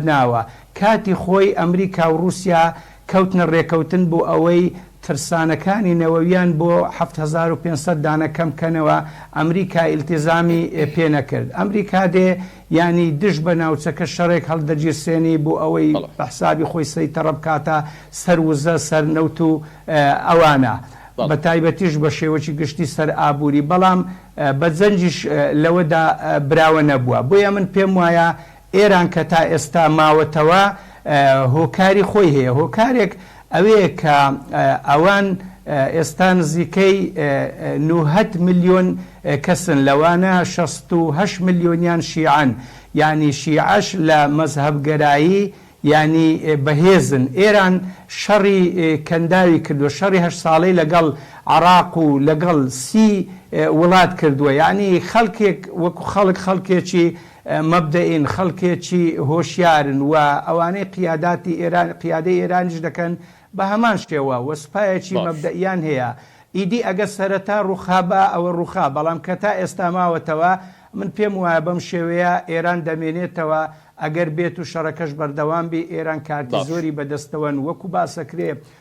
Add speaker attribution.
Speaker 1: ناوە. کاتی خۆی ئەمریکا و ڕووسیا کەوتنە ڕێکەوتن بۆ ئەوەی ترسانەکانی نەوەویان بۆ 7500 دانە کەم کەنەوە، ئەمریکا ئیلتیزامی پێ نەکرد. ئەمریکا دێ یانی دژ بە ناوچەکە شەڕێک هەڵدەگیرسێنی بۆ ئەوەی بە حسابی خۆی سەیتەڕە بکاتە سەر وزە، سەر نەوت و ئەوانە. بە تایبەتیش بە شێوەکی گشتی سەر ئابووری. بەڵام بە جەنگیش لەوەدا براوە نەبووە. بۆیە من پێم وایە ئێران کە تا ئێستا ماوەتەوە هۆکاری خۆی هەیە. هۆکارێک ئەوەیە کە ئەوان ئێستا نزیکەی 90 ملیۆن کەسن، لەوانە 68 ملیۆنیان شیعەن، یانی شیعەش لە مەزهەبگەرایی یانی بەهێزن. ئێران شەڕی کەنداوی کردووە، شەڕی هەشت ساڵەی لەگەڵ عەڕاق و لەگەڵ 30 وڵات کردووە، یانی خەڵکێک وەکو خەڵک خەڵکێکی مەبدەئین، خەڵکێکی هۆشیارن و ئەوانەی قیاداتی ئێران قیادەی ئێرانیش دەکەن بە هەمان شێوە و سوپایەکی مەبدەئیان هەیە. ئیدی ئەگەر سەرەتا ڕووخابا ئەوە ڕووخا، بەڵام کە تا ئێستا ماوەتەوە من پێم وایە بەم شێوەیە ئێران دەمێنێتەوە، ئەگەر بێت و شەڕەکەش بەردەوام بی ئێران کارتی زۆری بەدەستەوەن وەکو باسەکرێ.